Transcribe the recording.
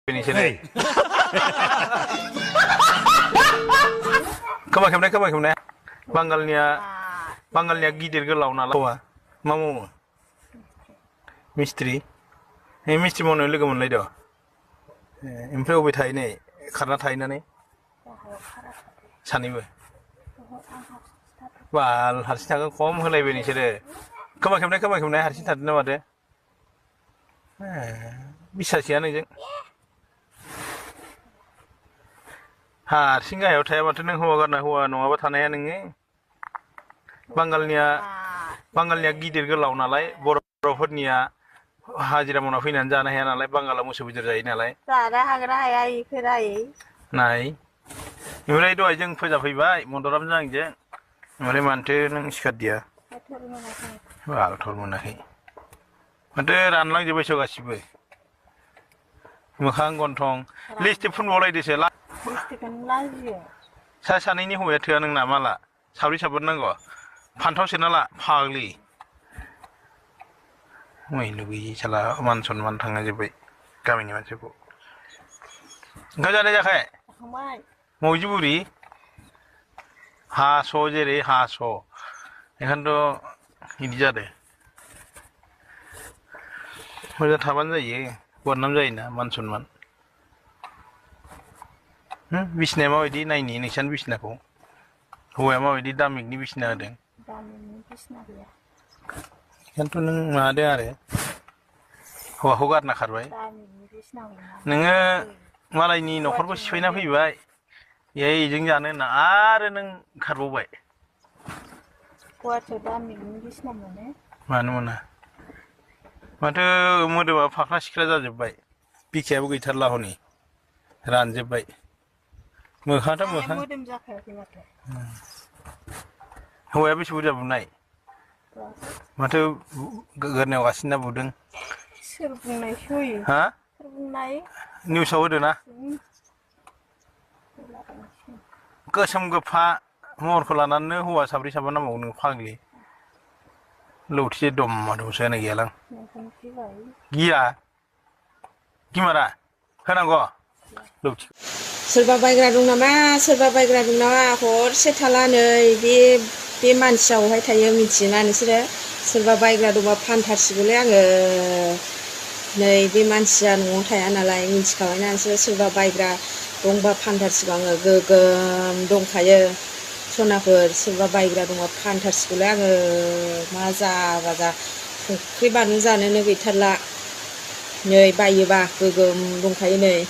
ini sini. Kemana? Bangalnya gidir gelau nalar. Mamu. Mistri. Ini mistri mau nulis ke mana itu? Improve obi thai ni, karena thai nani. Sani be. Wal harus jaga kom helai be ni sini. Kemana harus tadi nama deh. Bisa sih ane jeng. Singgah ya udah mati neng huwa karena huwa nunggu apa tanahnya nengi. Bangalnya gidir gelau nalai, Boro nia hajira munafinan jana ya nalai, Bangala musuh bijar jai nalai. Ada hagra ayai kerai. Nai, mulai itu aja yang pejah pejah, munduram jang je, mulai mantu neng sikat dia. Wah, thor munahi. Mantu ranlang je besok asib. Mukhang gontong, list pun mulai disela. Saya sana ini huya tiga neng nama la, sabri sabar nenggo, pantau sini la, pagli. Wih, lugi salah manson mantang aja bay, kami ni macam tu. Kau jadi jaga? Mau juburi? Haso je re, haso. Ikan tu ini jadi. Macam thaban je, warnam je ina manson man. Bisnya mau di naik ni, nisan bisnya ko. Huwa mau di damik ni bisnya ada. Kan tu neng ada. Huwa hugat nak karbai. Neng malai ni nokor ko siapa nak pergi? Ya ijeng jana na ada neng karbo bay. Kuat damik ni bisnya mana. Mata muda fakna sikra jadi bay. Pikir aku itu lah honi. Ranjab bay. Mukha tak mukha. Huwa habis sudah bunai. Mata gernya wasin na budeng. Serbunai shui. Ha? Serbunai. New sahaja na. Kesem gepa mor kelanan ne huwa sabri sabana mau neng pagli. Luti dom madu saya nak gilang. Gila. Gimana? Kenapa? Luti. Serba baiklah dong nama, hor setala nih be manusia tayo mincinan sih, serba baiklah dong pantar sih boleh nih be manusia nong tayo nalai mincikawan sih serba baiklah dong pantar sih gegem dong tayo, sonapur serba baiklah dong pantar sih boleh maza, kriban zane nih bitarlah nih bayi bah gegem dong tayo nih.